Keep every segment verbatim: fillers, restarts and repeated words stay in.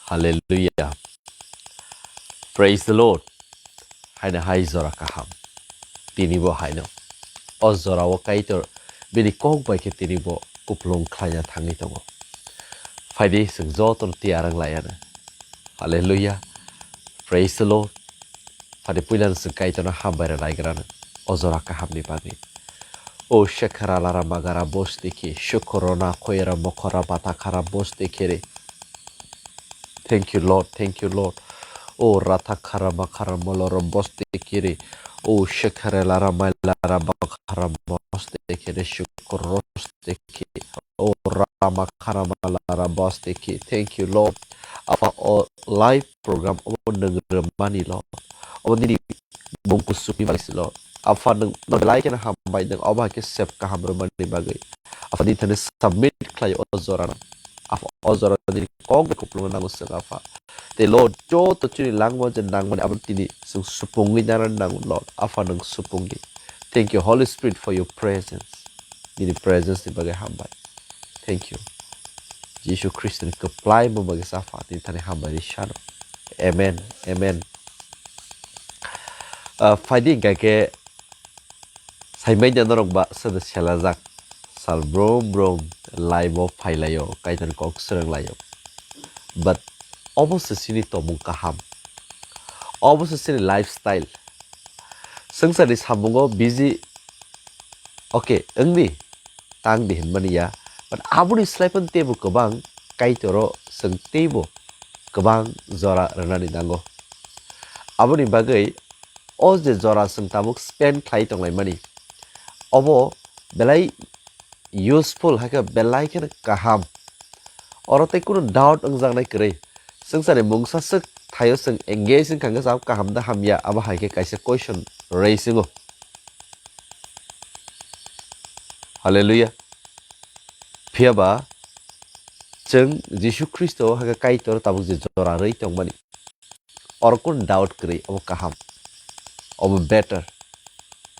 Hallelujah. Praise the Lord. Haino hai jora kaham. Tini bo haino. O jora o Kaitor bini kok bai khe tini bo kupulung khlaina thangwi tongo. Phaidi chwng jotono tiyar wng lai ano. Hallelujah. Praise the Lord. Phadi puilano chwng Kaitorno hambai rwnai grano o jora kahamni bagwi. O shekhara lara magara bosti khe, shekhorona khoyera mokhora bata khara bosti khere. Thank you, Lord. Thank you, Lord. O ratha khara makhara moloro bosti khere. O shekhare lara mailara bakhara bosti khere, shekoro bosti khe. O rama kharama lara bosti khe. Thank you, Lord. Apha o live program obo nwng rwmani, Lord. Obo nini bung kusukni bagwi se, Lord. Apha nwng no belai kheno hambai, nwng obo hai khe sep kaham rwmani bagwi. Apha nini thani submit khlai o jorano. Apha o jorano nini kok bai kupulung nango chwng, Apha. Tei Lord, joto chini langma je nangmani abo tini chwng supungwi nanani nango, Lord. Apha nwng supungdi. Thank you, Holy Spirit, for your presence. Nini presence ni bagwi hambai. Thank you. Jisu Khristoni kwplai mung bagwi sa Apha tini thani hambai rwi sano. Amen. Amen. Ah, phaidi hingkha khe saimanya norok ba sada selajak sal brum brum live o phailaio, Kaitorni kok swrwnglaio. But obo se chini tongmung kaham. Obo se chini lifestyle. Swngcharni samungo busy, okay, wngdi, tangdi hinmani ya. But aboni slai phano teibo kwbang Kaitoro chwng teibo kwbang jora rwnani nango. Aboni bagwi o je jora chwng tabuk spend khlai tonglaimani, obo belai useful, hai khe belai kheno kaham. Oro tei kunu doubt wngjaknai kwrwi. Swngcharni mungsa swk thaio chwng engage wngkha khe, kaham da hamya, abo hai khe kaisa question raise wngo. Hallelujah. Phiya ba chwng Jisu Khristo hai khe Kaitor tabuk je jora rwi tongmani, oro kunu doubt kwrwi, obo kaham, obo better.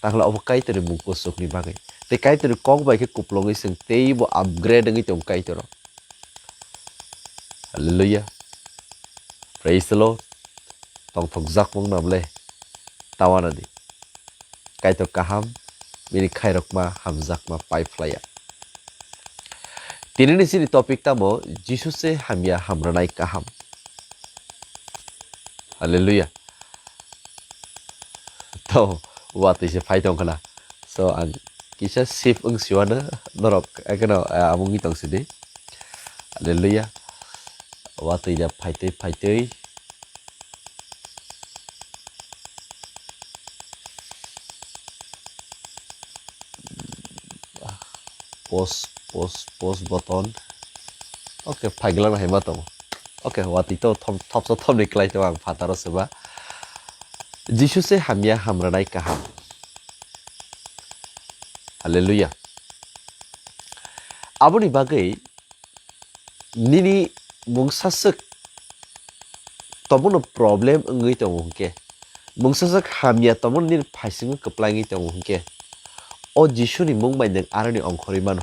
Takhle obo Kaitorni mung kusukni bagwi. Tei Kaitorni kok bai khe kupulungwi chwng teibo upgrade wngwi tongo Kaitoro. Hallelujah. Praise the Lord. Tongthokjak mung nam le. Tawana di. Kaitor kaham, bini khairokma hamjakma pai phlaiya. Tinini chini topic tamo Jisu se hamya hamrwnai kaham. Hallelujah. To, watwi se phai tong khna. So, ang kisa sip wng siwano norok, eh, kheno, eh, amungwi tong sidi. Hallelujah. Watwi da phaitwi phaitwi. Pause, pause, pause button. Okay, phaiglang hai ma tongo. Okay, watwi to thom-, thopsa thomni klai tongo ang phataro seba. Jisu se hamya hamrwnai kaham. Hallelujah. Aboni bagwi nini mungsa swk tomono problem wngwi tongo hwnkhe, mungsa swk hamya tomono nini phaisingo kwplai wngwi tongo hwnkhe, o Jisuni mung bai nwng aroni ongkhorwi mano.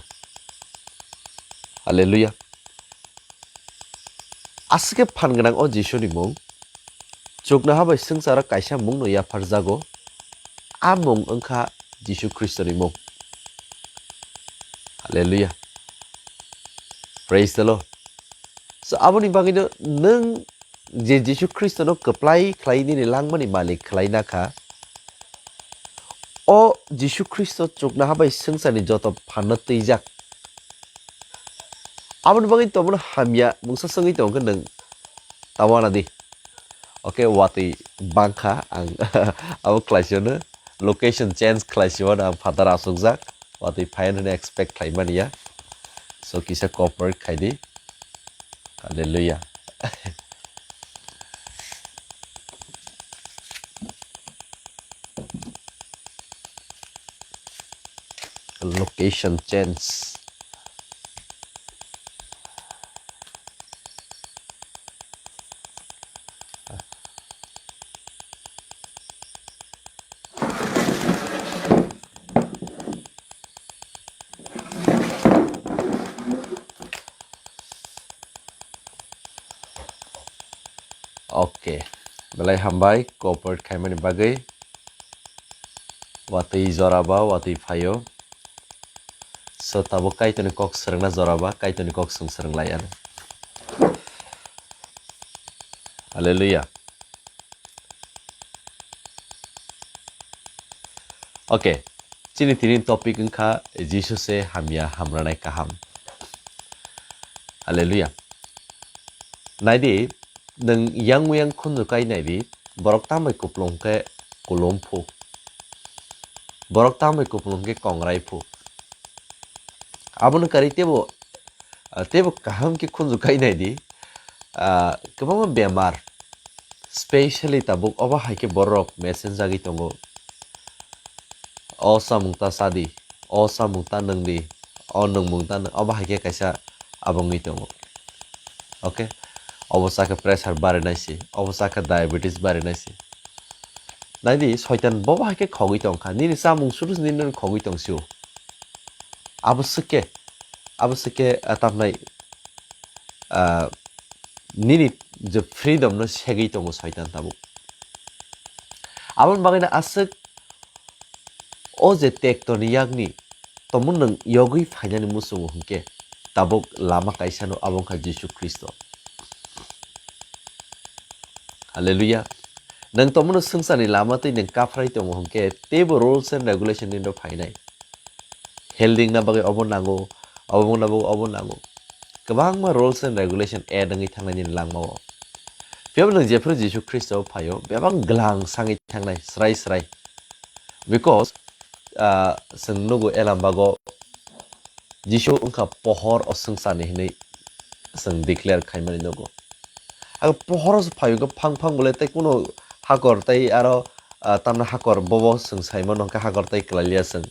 Hallelujah. Aswk khe phan gwnang o Jisuni mung. Chuknoha bai swngcharo kaisa mungno yapharjago, a mung wngkha Jisu Khristoni mung. Hallelujah. Praise the Lord. So, aboni bagwino nwng je Jisu Khristono kwplai khlai nini langmani malik khlai nakha, o Jisu Khristo chuknoha bai swngcharni joto phanno twijak. Aboni bagwi tomono hamya mungsa swngwi tongkhe nwng tawana di. Okay, watwi bangkha ang abo khlaisino location change khlaisio ang phatar asukjak. Watwi phai hwnwi expect khlaimani ya. So kisa cooperate khaidi. Hallelujah. Location change. Okay. Belai hambai cooperate khaimani bagwi. Watwi jora ba watwi phaio. So tabuk Kaitorni kok swrwngna jora ba Kaitorni kok swng swrwng lai ano. Hallelujah. Okay. Chini tini topic wngkha Jisu se hamya hamranai kaham. Hallelujah. Naidi, nwng yang muyang khunju kai naidi, borok tambai kuplung khe kulum phu. Borok tambai kuplung khe kongrai phu. Abono kari tebo, ah, tebo kaham khe khunju kai naidi, ah, kwbangma bemar, specially tabuk obo hai khe borok message jagwi tongo. O samung ta sadi, o samung ta nwngdi, o nwngmung ta nwng, obo hai khe kaisa abongwi tongo. Okay? Obo chakhe pressure barinai se, obo chakhe diabetes barinai se. Naidi, soitan bobo hai khe khogwi tongkha, nini chamung suru nini khogwi tongsio. Abo swkhe, abo swkhe, ah, tamnai, ah, nini je freedom no segwi tongo soitan tabuk. Aboni bagwi no aswk o je tekto ni yakni tomo nwng yogwi phainani muchungo hwnkhe tabuk lama kaisa no, abo wngkha Jisu Khristo. Hallelujah. Nwng tomo no swngcharni lama twi nwng kaphrai tongo hwnkhe teibo rules and regulation ni no phainai. Healthy wngna bagwi obo nango, obo wngna bagwi obo nango. Kwbangma rules and regulation add wngwi thangnai nini langmao. Phiya bo nwng jephru Jisu Khristo phaio, bebak glang sangwi thangnai, srai srai. Because, ah, chwng nugo Elambago Jisu wngkha pohor o swngcharni hinwi chwng declare khaimani nugo. Abo pohor o se phaio khe phang phang bole tei kuno hakor tei aro, ah, tamna hakor bobo chwng saimano hwnkhe hakor tei kwlailiya chwng.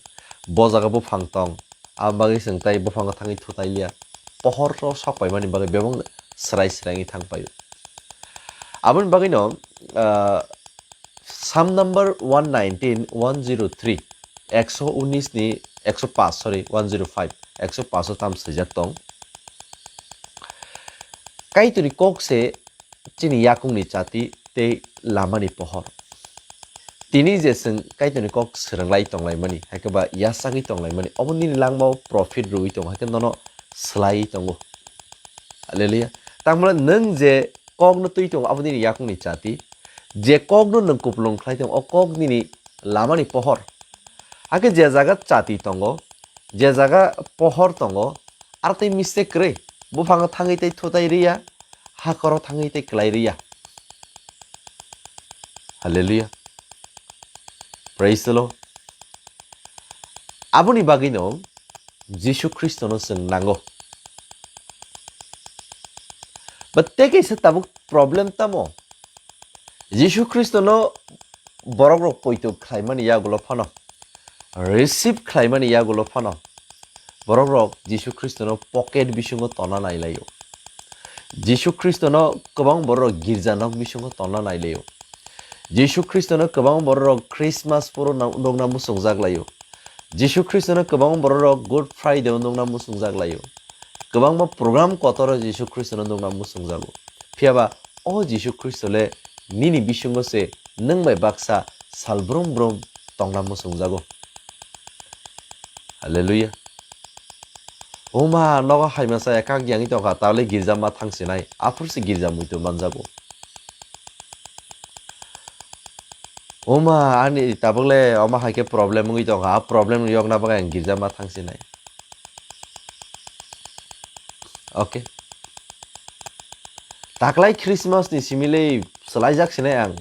Bo jaga buphang tong, aboni bagwi chwng tei buphango thangwi thutailiya. Pohor o sok paimani bagwi bebak srai srai wngwi thang paio. Aboni bagwino, ah, Psalm number one nineteen, one zero three, ekso unis ni, ekso paanch, sorry, one zero five, ekso paanch o tam swijak tong. Kaitorni kok se chini yakungni chati tei lamani pohor. Tini je chwng Kaitorni kok swrwnglai tonglaimani, hai khe ba yachagwi tonglaimani, obo nini langmao profit rwui tongo, hai khe nono swlaiwi tongo. Hallelujah. Tangmani nwng je kokno twi tongo, abo nini yakungni chati. Je kokno nwng kupulung khlai tongo, o kok nini lamani pohor. Hakhe je jaga chati tongo, je jaga pohor tongo, aro tei mistake kwrwi, buphango thangwi tei thutai rwya, hakoro thangwi tei kwlai rwya. Hallelujah. Praise the Lord. Aboni bagwino Jisu Khristono chwng nango. But tei kaisa tabuk problem tamo? Jisu Khristono borok rok poito khlaimani yagulo phano, receive khlaimani yagulo phano, borok rok Jisu Khristono pocket bisingo tonna nailaio. Jisu Khristono kwbang borok girja nok bisingo tonna nailaio. Jisu Khristono kwbang borok Christmas phuru no-, nukna muchungjak laio. Jisu Khristono kwbang borok Good Friday o nukna muchungjak laio. Kwbangma program kotoro Jisu Khristono nukna muchungjago. Phiyaba o Jisu Khristo le nini bisingo se nwng bai baksa sal brum brum tongna muchungjago. Hallelujah. Oma, nogo hai masa ekak yangwi tongkha, tale girja ma thangsinai, aphuru se girja muitu manjago. Oma, ani tabuk le oma hai khe problem wngwi tongkha, a problem ni yokna bagwi ang girja ma thangsinai. Okay. Taklai Christmas ni simi le swlaijak sinai ang.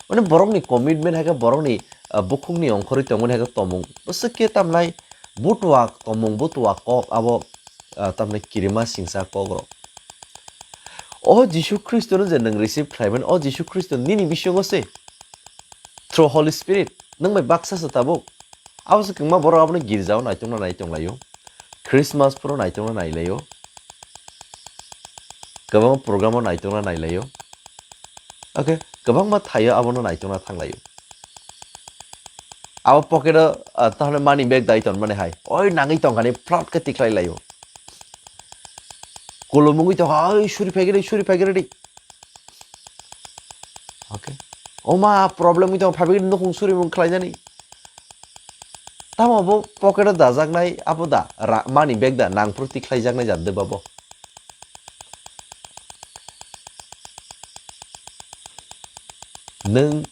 Mane borokni commitment hai khe borokni, ah, bukhukni ongkhorwi tongmani hai khe tomung. Bwswk khe tamnai butua tomung, butua kok abo, ah, tamnai kirima singsa kok rok. O Jisu Khristono je nwng receive khlaimani, o Jisu Khristo nini bisingo se through Holy Spirit nwng bai baksa se tabuk. Abo se kwbangma borok abono girjao naitokna nai tonglaio. Christmas phuru naitokna nailaio. Kwbangma program o naitokna nailaio. Okay, kwbangma thaio abono naitokna thanglaio. Abo pocket o, ah, tahole money bag dai ton mane hai. Oi nangwi tongkha ni plot khe tikhlai laio. Kolomungwi tongkha, oi suri phai giri, suri phai giri di. Oma problem wngwi tong phabigini nukhung surimung khlainani. Tamo bo pocket o dajaknai abo da ra-, money bag da nangphru tikhlaijaknai jat de babo. Nwng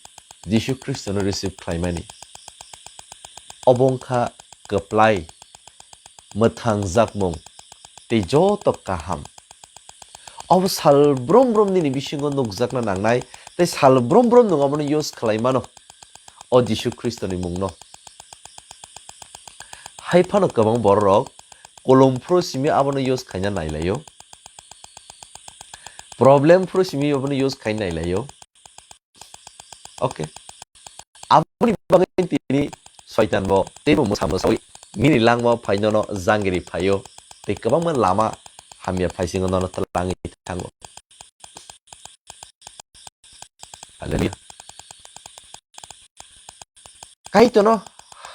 Jisu Khristono receive khlaimani. Obo wngkha kwplai, mwthangjakmung, tei joto kaham. Obo sal brum brum nini bisingo nukjakna nangnai, tei sal brum brum nwng obono use khlai mano, o Jisu Khristoni mungno. Hai phano kwbang bororok kolom phuru simi abono use khaina nailaio. Problem phuru simi abono use khaina nailaio. Okay. Aboni bagwi tini Soitan bo teibo mwsa mwsawi nini langmao phai nono jangiri phaio, tei kwbangma lama hamya phaisingo nono twlangwi thango. Hallelujah. Kaitorno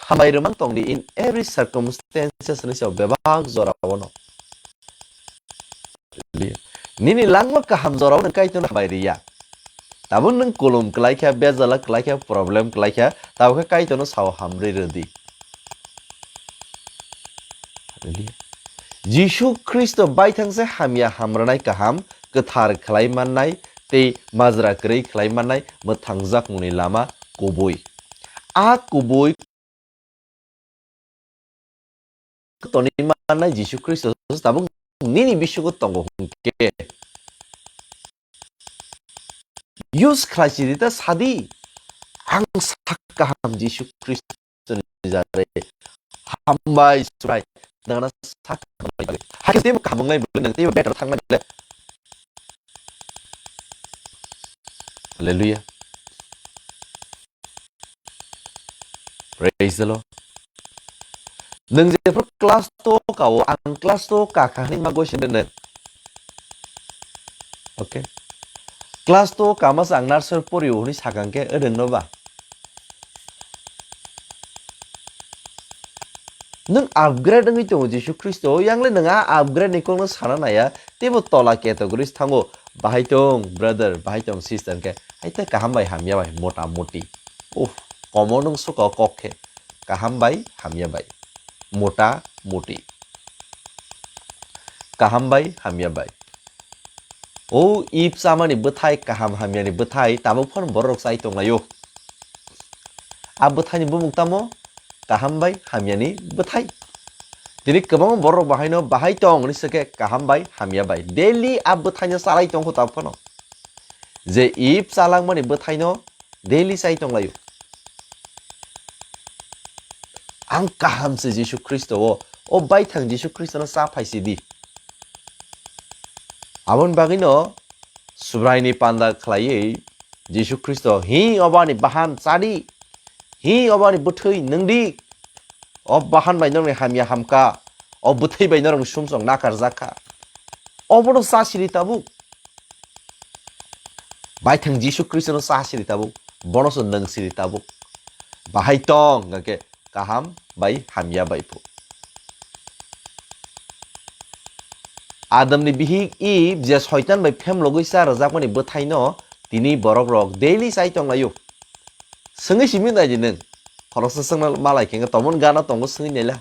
hambai rwmang tongdi in every circumstances ni sao bebak jorao no. Nini langma kaham jorao nwng Kaitorno hambai riya. Tabuk nwng kolom kwlaikha, bejala kwlaikha, problem kwlaikha, tabuk khe Kaitorno sao hamrwi rwdi. Jisu Khristo baithang se hamya hamranai kaham, kwthar khlai mannai tei majra kwrwi khlai mannai mwthangjakmungni lama kubui. A kubui toni mannai Jisu Khristo tabuk nini bisingo tongo hwnkhe. Use khlai sidi ta sadi, ang sak kaham Jisu Khristo ni jare. Hambai Subrai, nangna sak kaham bai. Hakhe teibo kaham wngnai bwle nang teibo better thangnai bwle. Hallelujah. Praise the Lord. Nwng jephru class two kao, ang class two ka kha hinwi ma gosi de nwng. Okay. Class two kama se ang nursery porio hinwi sakang khe, o nwng no ba? Nwng upgrade wngwi tongo Jisu Khristo, yangle nwng a upgrade ni kokno sana naya, teibo tola categories thango, bahai tong brother, bahai tong sister khe, hai tei kaham bai hamya bai, mota moti. Uff, komo nwng suka o kok khe, kaham bai hamya bai, mota moti. Kaham bai hamya bai. O ip chamani bwthai, kaham hamyani bwthai, tabuk phano borok chai tonglaio. A bwthaini bumung tamo? Kaham bai hamyani bwthai. Tini kwbangma borok bahaino bahai tong hwnwi swkhe kaham bai hamya bai. Daily a bwthaino chalai tongkho tabuk phano. Je ip chalangmani bwthaino daily chai tonglaio. Ang kaham se Jisu Khristo o, o baithang Jisu Khristono cha phai sidi. Aboni bagwino Subraini panda khlaiwi Jisu Khristo, "Hi obani bahan chadi, hi obani bwthwi nwngdi, o bahan bai norokni hamya hamkha, o bwthwi bai norokni sumsok nakarjak kha." Obono cha siri tabuk. Baithang Jisu Khristono cha siri tabuk, bono se nwng siri tabuk. Bahai tong hwnkhe kaham bai hamya bai phu. Adamni bihik Eve je Soitan bai phemlogwi cha rwjakmani bwthaino tini borokrok daily chai tonglaio. Swngwi simi naidi nwng. Khoroksa swngna malai khe tomon gana tongo swngwi naila.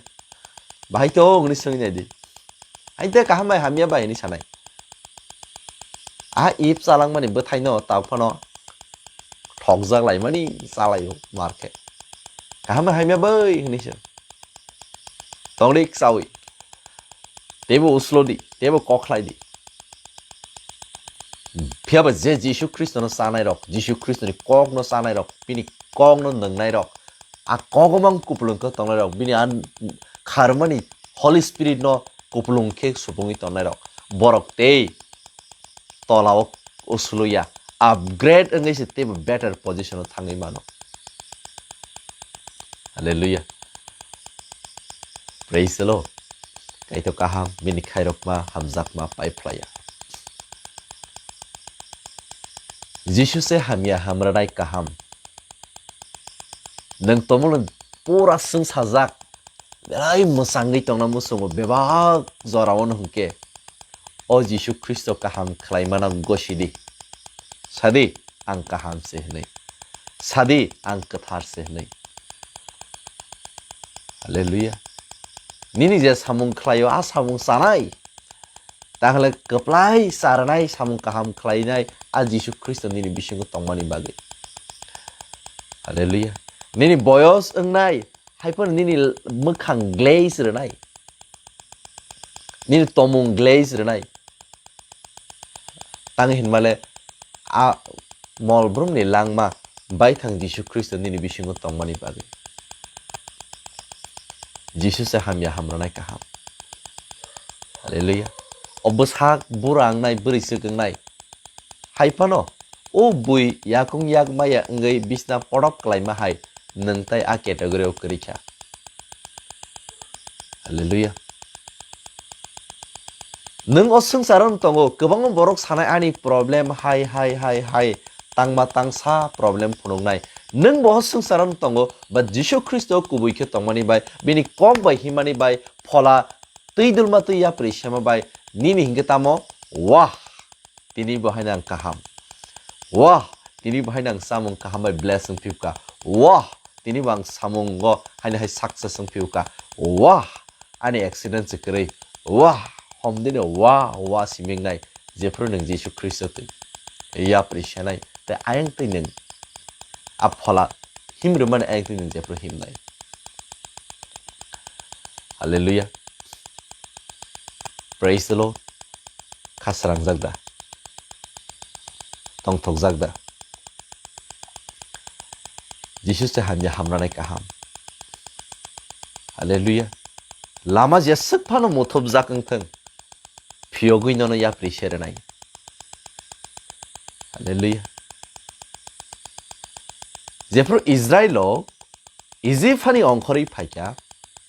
Bahai tong hwnwi swngwi naidi. Hai de kaham bai hamya bai hwnwi sanai. A ip chalangmani bwthaino tabuk phano thokjak laimani chalaio mar khe. Kaham bai hamya bai hwnwi se. Tongdik chawi. Teibo uslodi, teibo kok khlai di. Phiya ba je Jisu Khristono chanai rok, Jisu Khristoni kokno chanai rok, bini kokno nwngnai rok, a kok omang kupulung khe tongnai rok, bini a kharmani Holy Spirit no kupulung khe supungwi tongnai rok, borok tei tola o usuluya upgrade wngwi se teibo better position o thangwi mano. Hallelujah. Praise the Lord. Kaitor kaham, bini khairokma, hamjakma, pai phlaiya. Jisu se hamya hamranai kaham. Nwng tomolo pura swngsajak, belai mwchangwi tongna muchungo bebak jorao no hwnkhe, o Jisu Khristo kaham khlaimano gosidi. Sadi, ang kaham se hwnwi. Sadi, ang kwthar se hwnwi. Hallelujah. Nini je samung khlaio, a samung chanai. Tahle kwplai charnai, samung kaham khlainai, a Jisu Khristo nini bisingo tongmani bagwi. Hallelujah. Nini boyos wngnai, hai phano nini mwkhang glaze rwnai. Nini tomung glaze rwnai. Tang hinmale a mol brumni langma baithang Jisu Khristo nini bisingo tongmani bagwi. Jisu se hamya hamranai kaham. Hallelujah. O bwsak bura wngnai, bwrwi swk wngnai. Hai phano o bui yakung yak maya wngwi bisna podok klaima hai nwng tai a category o kwrwi kha. Hallelujah. Nwng o swngcharo wng tongo, kwbangma borok sanai ani problem hai, hai, hai, hai, tangma tangsa problem phunuknai. Nwng bo o swngcharo wng tongo, ba Jisu Khristo kubui khe tongmani bai, bini kok bai himani bai, phola twi dulma twi yapri sema bai, nini hinkhe tamo, wah, tini bo haino ang kaham. Wah, tini bo haino ang samung kaham bai bless wng phiuka. Wah, tini bo ang samungo haino hai success wng phiuka. Wah, ani accident se kwrwi. Wah, homdino wah, wah simingnai. Jephru nwng Jisu Khristo twi yapri senai. Tei ayang twi nwng a phola himrwmani ayang twi nwng jephru himnai. Hallelujah. Praise the Lord. Kha srangjak da? Tongthokjak da? Jisu se hamya hamranai kaham. Hallelujah. Lama jeswk phano muthubjak wng thung, phiyogwi nono yapri serenai. Hallelujah. Jephru Israel o Egypt hani ongkhorwi phaikha,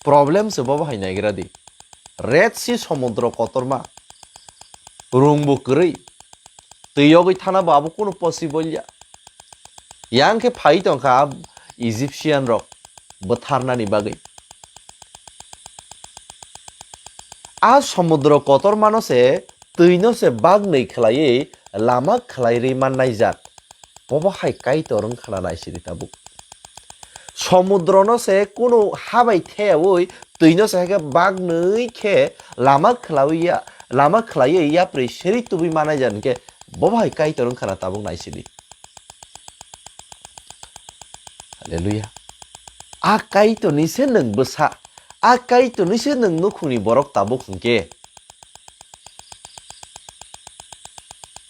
problem se bobo hai naigra di. Red Sea somudro kotorma, rung bo kwrwi, twi yogwi thana bo abo kunu possible ya. Yang khe phai tongkha a Egyptian rok bwtharnani bagwi. A somudro kotormano se twino se bagnwi khwlaiwi lama khwlairwi mannai jat. Bobo hai Kaitor wng khana naisidi tabuk. Somudrono se kunu ha bai theyaui twino se haikhe bagnwi khe lama khwlaiwi ya, lama khwlaiwi yapri seri tubui manai jat hinkhe bobo hai Kaitor wng khana tabuk naisidi. Hallelujah. A Kaitorni se nwng bwsa, a Kaitorni se nwng nukhungni borok tabuk hinkhe.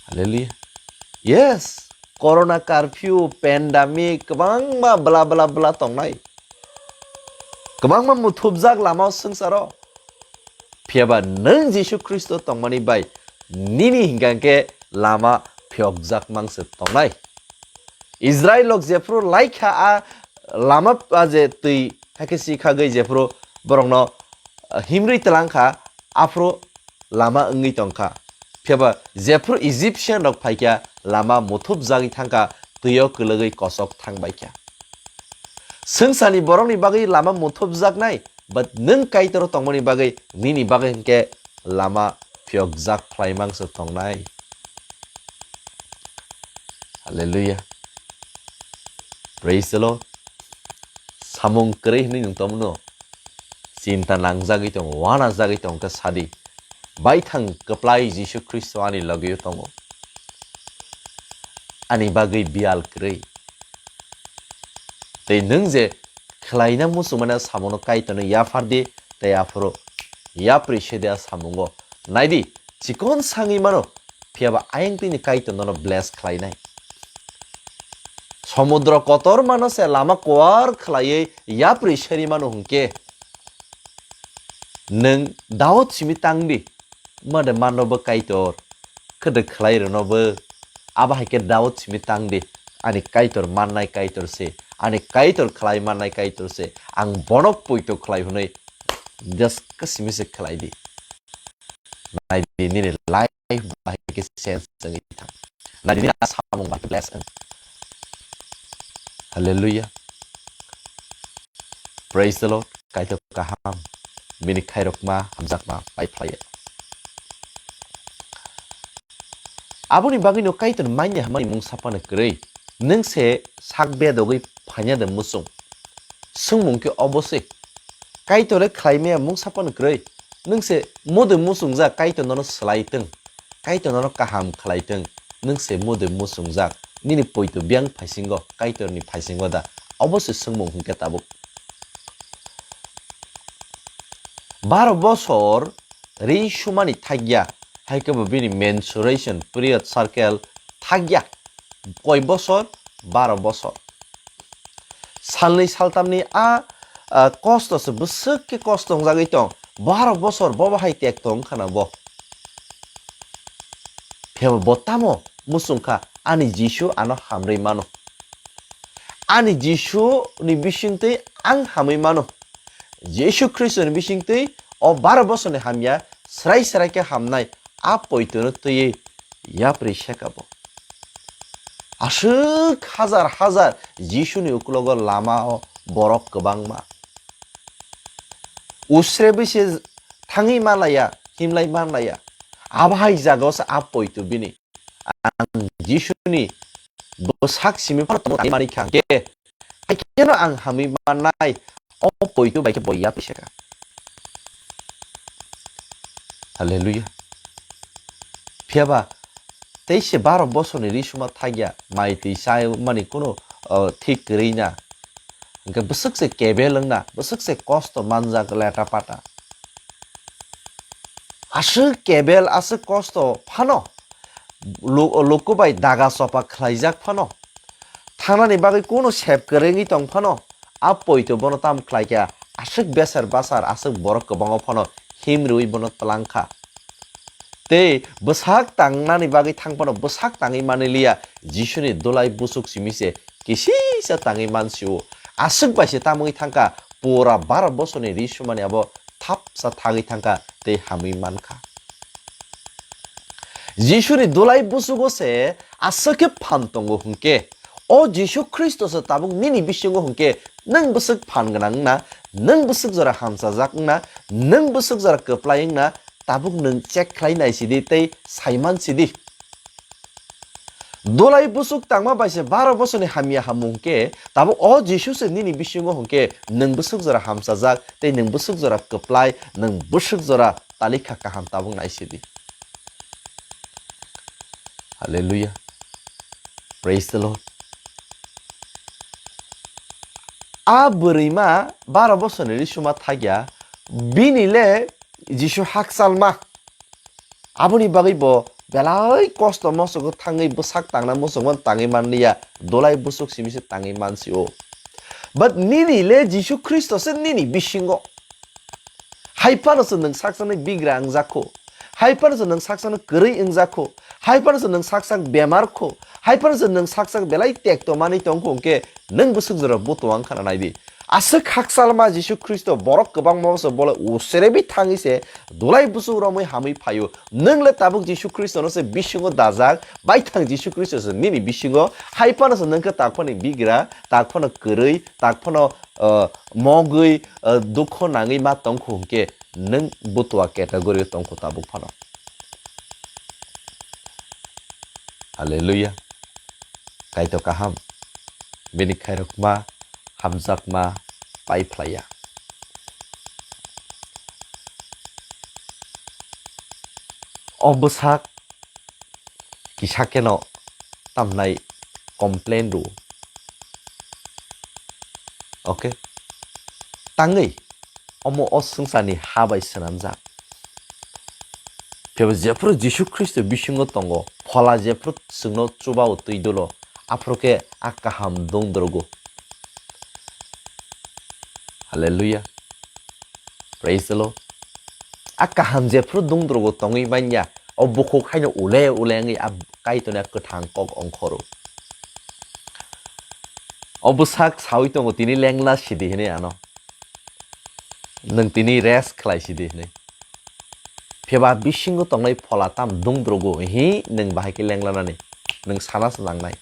Hallelujah. Yes, corona curfew, pandemic, kwbangma bla bla bla tongnai. Kwbangma muthubjak lama o swngcharo. Phiyaba nwng Jisu Khristo tongmani bai nini hinkha khe lama phiyokjak mang se tongnai. Israel rok jephru laikha a lama a je twi hakhe si khagwi jephru borokno, ah, himrwi twlang kha, aphuru lama wngwi tong kha. Phiyaba jephru Egyptian rok phai kha, lama muthubjagwi thang kha, twi o kwlwgwi kosok thang bai kha. Swngcharni borokni bagwi lama muthubjaknai, but nwng Kaitor o tongmani bagwi, nini bagwi hinkhe lama phiyokjak khlai mang se tongnai. Hallelujah. Praise the Lord. Samung kwrwi hwnwi nwng tongmano chinta nangjagwi tongo, uanajagwi tongo khe sadi. Baithang kwplai Jisu Khristo ani logio tongo. Ani bagwi biyal kwrwi. Tei nwng je khlaina muchungmani samungo Kaitorno yaphar di, tei aphuru yapri se di a samungo. Naidi, chikon sangwi mano, phiyaba ayang tini Kaitor nono bless khlainai. Somudro kotormano se lama kuar khlaiwi yapri seri mano hwnkhe, nwng Daud simi tang di, made manno bo Kaitor, khede khlai rwno bo. Abo hai khe Daud simi tang di, ani Kaitor mannai Kaitor se, ani Kaitor khlai mannai Kaitor se, ang bono poito khlai hwnwi just ka simi se khlai di. Nai di nini life bahai khe change wngwi thang. Nai di nini samung bahai khe bless wng. Hallelujah. Praise the Lord. Kaitor kaham. Bini khairokma, hamjakma pai phlaiya. Aboni bagwino Kaitor manya hamani mung sapano kwrwi. Nwng se sak bedogwi phaina de muchung? Swngmung khe obo se. Kaitor le khlai maya mungsa phano kwrwi. Nwng se mode muchungjak, Kaitor nono swlai tong, Kaitor nono kaham khlai tong. Nwng se mode muchungjak, nini poito biyang phaisingo, Kaitorni phaisingo da? Obo se swngmung hwnkhe tabuk. Baro bosor ri sumani thakya, hai khe bo bini menstruation period circle thakya. Koi bosor? Baro bosor. Salnwi saltamni a, a, kosto se bwswk khe kosto wngjagwi tong. Baro bosor bo bahai tek tong khana bo. Phiyaba bo tamo muchung kha, ani Jisu ano hamrwi mano. Ani Jisu ni bisingtwi ang hamwi mano. Jisu Khristo ni bisingtwi o baro bosor ni hamya srai srai khe hamnai a poito no twiwi yapri seka bo. Aswk hazar hazar Jisu ni ukulogo lama o borok kwbangma. Usre bise thangwi malaya, himlai manlaya. Abo hai jaga o se a poito bini. Ang Jisu ni bwsak simi phano tongmani kha hwnkhe, hai kheno ang hamwi mannai, o poito bai khe bo yapri seka. Hallelujah. Phiyaba tei se baro bosorni ri suma thakya, mai twi cha mani kuno, o, thik kwrwi na. Hwnkhe bwswk se kebel wngna, bwswk se kosto manjak leta pata. Aswk kebel, aswk kosto phano, lo-, loko bai daga chopa khlaijak phano, thangnani bagwi kuno sep kwrwngwi tong phano, a poito bono tam khlaikha, aswk beser basar, aswk borok kwbango phano himrwi bono twlang kha. Tei bwsak tangnani bagwi thang phano bwsak tangwi manliya, Jisuni dulai busuk simi se kisisa tangwi mansio. Aswk bai se tamwi thangkha, pura baro bosorni ri sumani abo thapsa thagwi thangkha tei hamwi mankha. Jisuni dulai busugo se aswk khe phan tongo hwnkhe, o Jisu Khristo se tabuk nini bisingo hwnkhe, nwng bwswk phan gwnang wngna, nwng bwswk jora hamchajak wngna, nwng bwswk jora kwplai wngna, tabuk nwng check khlai nai sidi tei saiman sidi. Dulai busuk tangma bai se baro bosorni hamya hamung hwnkhe, tabuk o Jisu se nini bisingo hwnkhe, nwng bwswk jora hamchajak tei nwng bwswk jora kwplai, nwng bwswk jora talikha kaham tabuk nai sidi. Hallelujah. Praise the Lord. A bwrwima baro bosorni ri suma thakya, bini le Jisu hakchalma. Aboni bagwi bo belai kosto mosogo thangwi bwsak tangna muchungmani tangwi manliya, dulai busuk simi se tangwi mansio. But nini le Jisu Khristo se nini bisingo. Hai phano se nwng sakchangni bigra wngjakho. Hai phano se nwng sakchangni kwrwi wngjakho. Hai phano se nwng sakchang bemar kho. Hai phano se nwng sakchang belai tekto manwi tongkho hwnkhe nwng bwswk jora buto wng khana naidi. Aswk hakchalma Jisu Khristo borok kwbangma se bole userebi thangwi se dulai busuk romwi hamwi phaio. Nwng le tabuk Jisu Khristo no se bisingo dajak, baithang Jisu Khristo se nini bisingo. Hai phano se nwng khe tak phano bigra, tak phano kwrwi, tak phano, uh, mogwi, uh, dukho nangwi ma tongkho hwnkhe nwng butua category o tongkho tabuk phano. Hallelujah. Kaitor kaham. Bini khairokma, hamjakma, pai phlaiya. O bwsak kisa kheno tamnai complain rwo. Okay? Tangwi omo o swngcharni ha bai swnamjak. Phiya jephru Jisu Khristo bisingo tongo, phola jephru chwngno chubao twi dolo, aphuru khe a kaham dungdrogo. Hallelujah. Praise the Lord. A kaham jephru dungdrogo tongwi manya, o bukhuk haino ule ule wngwi a Kaitorni a kwthang kok ongkhoro. O bwsak sawi tongo tini lengla sidi hinwi ano. Nwng tini rest khlai sidi hinwi. Phiya ba bisingo tongnai phola tam dungdrogo, hi nwng bahai khe lenglanani? Nwng sana se nangnai.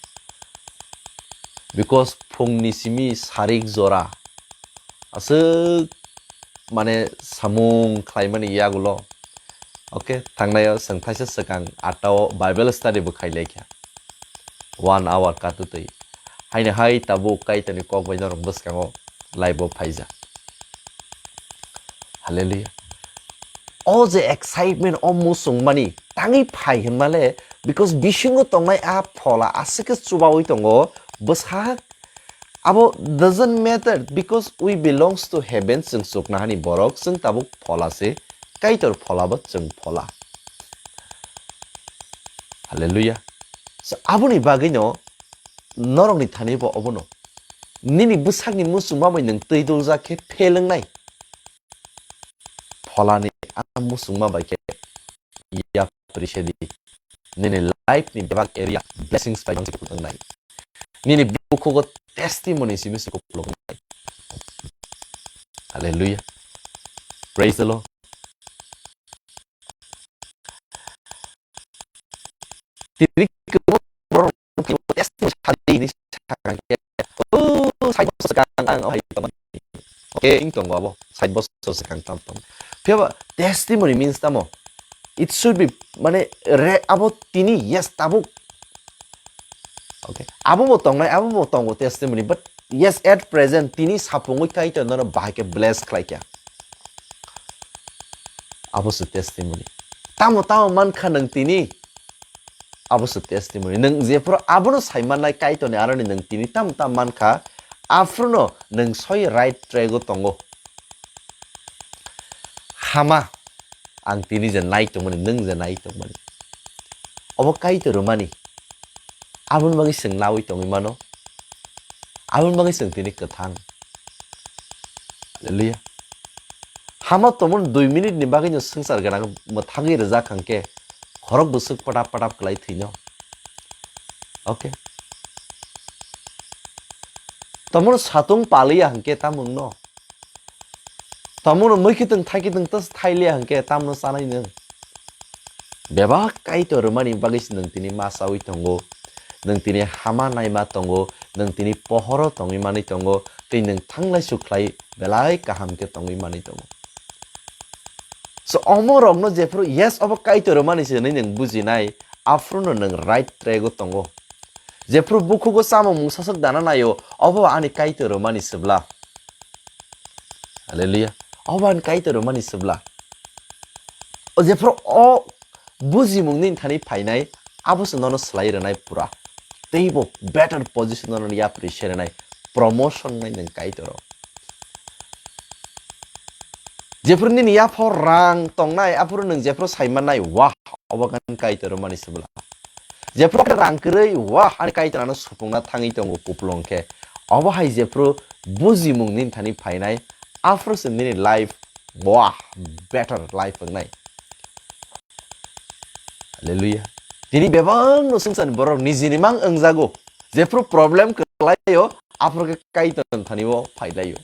Because phungni simi sarik jora aswk mane samung khlaimani yagulo. Okay, thangnaio chwng thaisa swkang atta o Bible study bo khai laikha. One hour katutwi. Haino hai tabuk Kaitorni kok bai norok bwskango life-o phaijak. Hallelujah. O je excitement, o muchungmani tangwi phai hinmale, because bisingo tongnai a phola aswk khe chubaui tongo bwsak. Abo doesn't matter, because we belongs to heaven, chwng chuknahani borok, chwng tabuk phola se, Kaitor phola bo chwng phola. Hallelujah. So, aboni bagwino norokni thani bo obono. Nini bwsakni muchungma bai nwng twi duljak khe phelwngnai. Pholani a muchungma bai khe yapri se di. Nini life ni bebak area blessings bai bangsi kuplung nai. Nini bukhugo testimony simi se kuplung nai. Hallelujah. Praise the Lord. Tini kwbangma borok testimony sa di hinwi sakha khe, "Oh, sait bosor swkang ang o hai tongmani." Okay, wng tongo abo, sait bosor swkang tam tong. Phiya ba testimony means tamo? It should be, mane, re, abo tini, yes, tabuk. Okay, abo bo tongnai, abo bo tongo testimony, but yes, at present, tini sapungwi Kaitor nono bahai khe bless khlai kha. Abo se testimony. Tamo tamo man kha nwng tini. Abo se testimony. Nwng jephuru abono sai mannai Kaitorni aroni nwng tini tamo tamo man kha, aphruno nwng soi right track-o tongo. Hama, ang tini je nai tongmani, nwng je nai tongmani. Obo Kaitor rwmani. Aboni bagwi chwng naui tongwi mano. Aboni bagwi chwng tini kwthang. Hallelujah. Hama tomon dui minute ni bagwi no swngchar gwnang mwthangwi rwjak hwnkhe khorok bwswk patap patap kwlai thwino. Okay. Tomon satung paliya hwnkhe tamungno. Tomon mwkhitwng thaikitwng tas thailiya hwnkhe tamno chanai nwng. Bebak Kaitor rwmani bagwi se nwng tini ma chaui tongo, nwng tini hama naima tongo, nwng tini pohoro tongwi manwi tongo, tei nwng thanglai sukhlai belai kaham khe tongwi manwi tongo. So, omo rokno jephuru yes obo Kaitor rwmani se hwnwi nwng bujinai, aphuru no nwng right track-o tongo. Jephuru bukhugo chamung mung saswk dana naio, obo ani Kaitor rwmani se bla. Hallelujah. Obo ani Kaitor rwmani se bla. O jephuru o bujimung nini thani phainai, abo se nono swlai rwnai pura. Teibo better position nono yapri se rwnai, promotion nai nwng Kaitor o. Jephuru nini yaphao rang tongnai, aphuru nwng jephuru sai mannai, wah, obo ani Kaitor rwmani se bla. Jephuru rang kwrwi, wah, ani Kaitor ano supungna thangwi tongo kuplung khe. Obo hai jephuru bujimung nini thani phainai, aphuru se nini life, wah, better life wngnai. Hallelujah. Tini bebak no swngcharni borok nijini mang wngjago. Jephuru problem kwlaio, aphuru khe Kaitor thani o phailaio.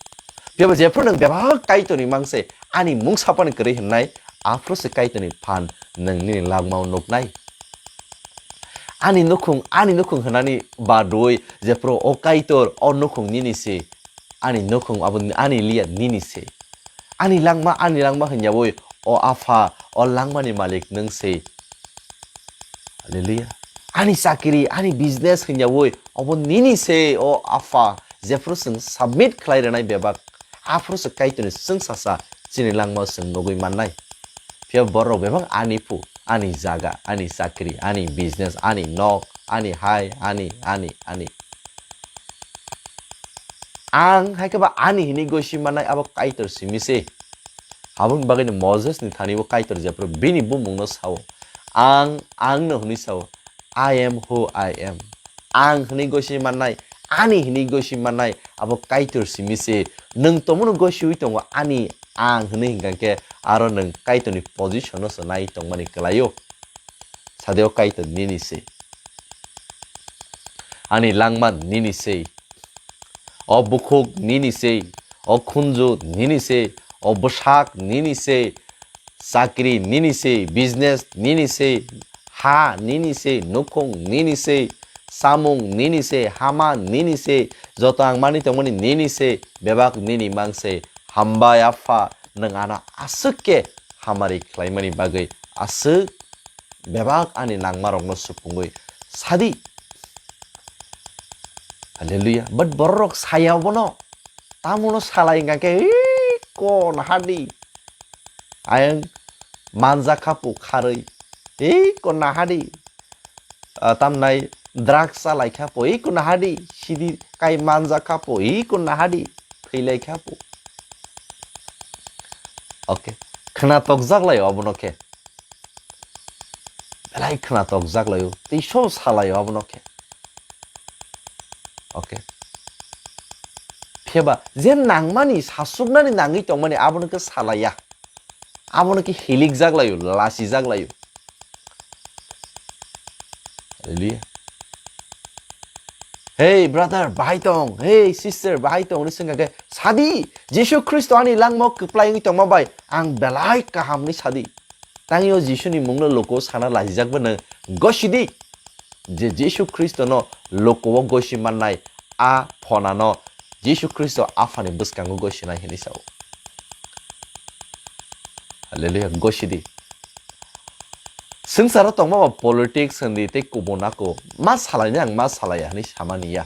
Phiya ba jephuru nwng bebak Kaitorni mang se ani mung sapani kwrwi hwnnai, aphuru se Kaitorni phan nwng nini langmao nuknai. Ani nukhung, ani nukhung hwnani badwi jephuru o Kaitor, o nukhung nini se, ani nukhung abo ani liya nini se. Ani langma, ani langma hwnyaui o Apha, o langmani malik nwng se. Hallelujah. Ani chakri, ani business hwnyaui obo nini se o Apha, jephuru chwng submit khlai rwnai bebak, aphuru se Kaitorni chwng sasa chini langmao chwng nugui mannai. Phiya borok bebak ani phu, ani jaga, ani chakri, ani business, ani nok, ani hai, ani, ani, ani. Ang hai khe ba ani hwnwi gosi mannai abo Kaitor simi se. Aboni bagwino Moses ni thani bo Kaitor jephuru bini bumung no sao, "Ang, ang no," hwnwi sao, "I am who I am." Ang hwnwi gosi mannai, ani hwnwi gosi mannai abo Kaitor simi se. Nwng tomono gosiui tongo ani ang hwnwi hwnkha khe aro nwng Kaitorni position no se nai tongmani kwlaio. Sadeo Kaitor nini se. Ani langma nini se. O bukhuk nini se. O khunju nini se. O bwsak nini se. Chakri nini se. Business nini se. Ha nini se. Nukhung nini se. Samung nini se. Hama nini se. Joto ang mani tongmani nini se. Bebak nini mang se. Hambai Apha, nwng ano aswk khe hamari khlaimani bagwi aswk bebak ani nangmarokno supungwi sadi. Hallelujah. But bororok saya obono. Tamono salai hingka khe, "Iko nahadi. Ayang manja khapo kharwi. Iko nahadi. Ah, tamnai drugs salai khapo. Iko nahadi. Sidi kai manja khapo. Iko nahadi. Thwilai khapo." Okay. Khna tokjak lai obono khe. Belai khna tokjak laio, tei so salaio abono khe. Okay. Phiyaba je nangmani, sasuknani nangwi tongmani abono khe salaiya. Abono khe hilikjak laio, lasijak laio. Hallelujah. "Hey brother, bahai tong, hey sister, bahai tong," hwnwi swngkha khe, "Sadi, Jisu Khristo ani langmao kwplai wngwi tongma bai ang belai kaham," hwnwi sadi. Tangwi o Jisuni mungno luku sana lasijakbo nwng gosidi, je Jisu Khristono lukuo gosi mannai a phonano Jisu Khristo Aphani bwskango gosinai hwnwi sao. Hallelujah, gosidi. Swngcharo tongma ba politics hindi tei kubun ako ma salainai ang ma salaiya hwnwi samani ya.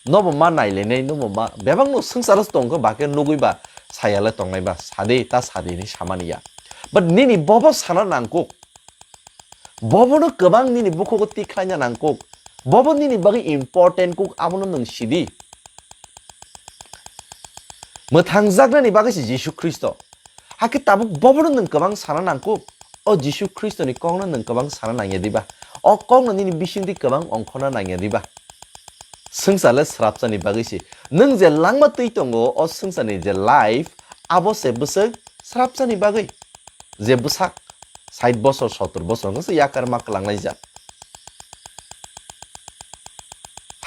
Nobo ma nailainai, nobo ma bebakno swngcharo tongkhe bakhe nugwi ba sayale tongnai ba sadi ta sadi hwnwi samani ya. But nini bobo sana nangkuk. Bobono kwbang nini bukhugo tikhlaina nangkuk. Bobo nini bagwi important kuk, abono nwng sidi. Mwthangjaknani bagwi se Jisu Khristo. Hakhe tabuk bobono nwng kwbang sana nangkuk. O Jisu Khristoni kokno nwng kwbang sana nangya diba? O kokno nini bisingtwi kwbang ongkhorna nangya diba? Swngchar le srapchani bagwi se. Nwng je langma twi tongo, o swngcharni je life, abo se bwswk srapchani bagwi. Je bwsak sait bosor, sottor bosor hwnkhe se yakar ma kwlangnai jat.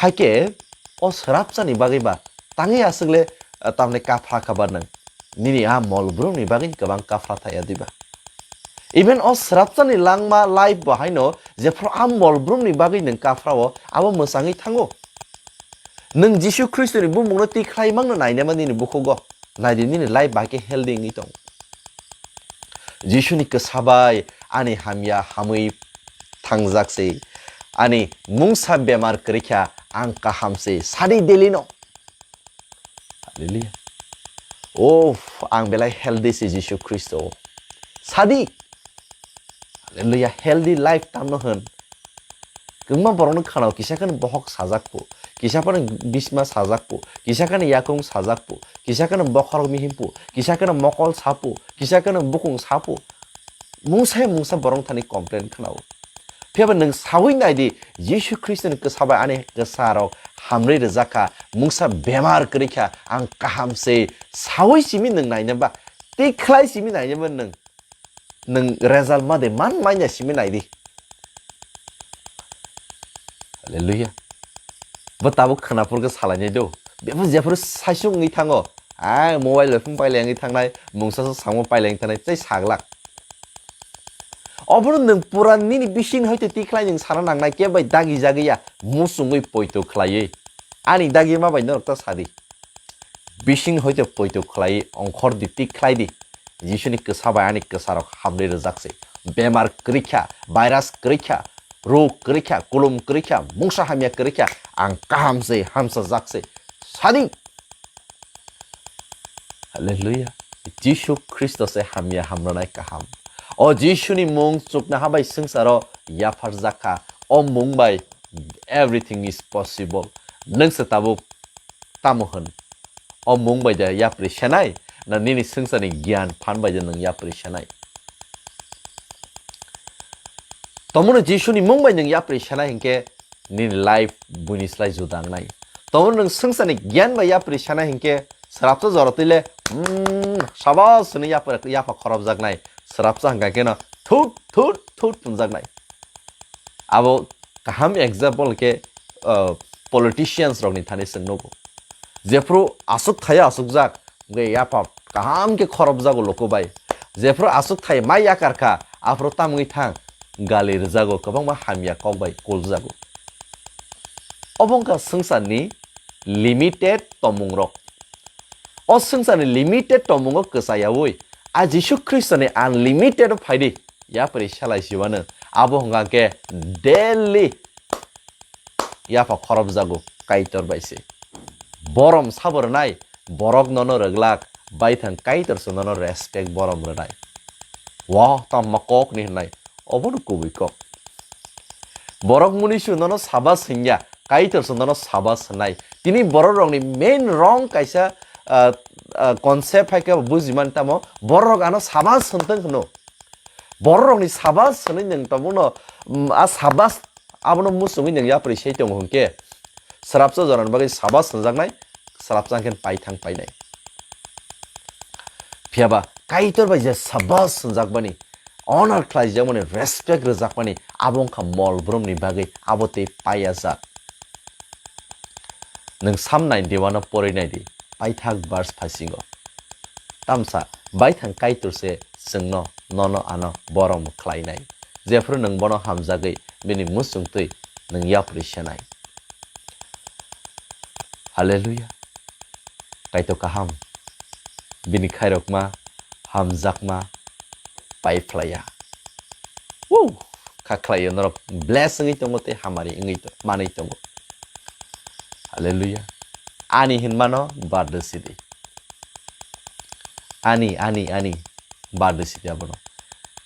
Haikhe o srapchani bagwi ba tangwi aswk le, ah, tamni kaphra kha ba nwng? Nini a mol brumni bagwi kwbang kaphra thaya diba? Even o srapchani langma life bo haino jephru a mol brumni bagwi nwng kaphrao abo mwchangwi thango. Nwng Jisu Khristoni bumungno tikhlai mangno nainama nini bukhugo. Naidi nini life bai khe healthy wngwi tong. Jisuni kwsa bai ani hamya hamwi thangjak se, ani mungsa bemar kwrwi kha ang kaham se, sadi daily no. Hallelujah. Oh, ang belai healthy se Jisu Khristo. Sadi. Hallelujah. Healthy life tamno hwn. Kwbangma borokno khanao kisa kheno bohok sajak po, kisa phano bisma sajak po, kisa kheno yakung sajak po, kisa kheno bokhorok mihim po, kisa kheno mokol sa po, kisa kheno bukung sa po. Mungsa mungsa borok thani complain khanao. Phiyaba nwng sawi nai di, Jisu Khristoni kwsa bai ani kwsa rok hamrwi rwjak kha, mungsa bemar kwrwi kha, ang kaham se sawi simi nwng naina ba, tei khlai simi naina ba nwng, nwng result ma de man manya simi nai di. Hallelujah. Bo tabuk khwnaphur khe salainai do. Bebo jephuru saisung wngwi thango. Ai, mobile bai phung pailai wngwi thangnai, mungsa sa samo pailai wngwi thangnai, tei saglak. Obono nwng pura nini bising hoite tikhlai nwng sana nangnai, kebo bai dagi jagwi ya, muchungwi poito khlaiwi. Ani dagi ma bai norok ta sadi. Bising hoite poito khlai, ongkhor di, tik khlai di. Jisuni kwsa bai ani kwsarok hamrwi rwjak se. Bemar kwrwi kha, virus kwrwi kha, rog kwrwi kha, kulum kwrwi kha, mungsa hamya kwrwi kha, ang kaham se, hamsajak se. Sadi. Hallelujah. Jisu Khristo se hamya hamranai kaham. O Jisuni mung chuknaha bai swngcharo yapharjak kha. O mung bai everything is possible. Nwng se tabuk tamo hwn? O mung bai de yapri senai, na nini swngcharni giyan phan bai de nwng yapri senai? Tomono Jisuni mung bai nwng yapri senai hinkhe nini life buini slai juda wngnai. Tomono nwng swngcharni giyan bai yapri senai hinkhe srapsa jora twi le, mm, sabas hwnwi yapri, yapha khorobjaknai. Srapsa hwnkha kheno thut, thut, thut phunjaknai. Abo kaham example khe, uh, politicians rokni thani chwng nugo. Jephru aswk thaya aswkjak, hwnkhe yapha kaham khe khorobjago luku bai. Jephru aswk thai mai yakar kha, aphuru tamungwi thang, gali rwjago, kwbangma hamya kok bai kuljago. Obo wngkha swngcharni limited tomungrok. O swngcharni limited tomungo kwchayaui a Jisu Khristoni unlimited o phaidi yapri selai siwano. Abo hwnkha khe daily yapha khorobjago, Kaitor bai se. Borom sabo rwnai, borok nono rwglak, baithang Kaitor se nono respect borom rwnai. Wa, tamma kok ni hwnai, obono kubui kok. Borok munisu nono sabas hwnya, Kaitor se nono sabas hwnai. Tini borok rokni main wrong kaisa, ah, ah, concept hai khe buji man tamo, borok ano sabas hwntwng hwno. Borok rokni sabas hwnwi nwng tabukno, mm, a sabas abono muchungwi nwng yapri sei tongo hwnkhe, swrapsa jorani bagwi sabas hwnjaknai, swrapsa hwnkhe paithang painai. Phiyaba Kaitor bai je sabas hwnjakmani, honor khlaijakmani, respect rwjakmani, abo wngkha mol brumni bagwi, abo tei paiya jat. Nwng Sam ninety-one o porwi nai di, paithak verse phasingo. Tamsa baithang Kaitor se chwngno, nono ano borom khlainai. Jephru nwng bono hamjagwi bini muchungtwi nwng yapri senai. Hallelujah. Kaitor kaham. Bini khairokma, hamjakma, pai phlaiya. Woo! Kha khlaio norok bless wngwi tongo tei hamari wngwi to-, manwi tongo. Hallelujah. Ani hinmano bardo sidi. Ani, ani, ani bardo sidi abono.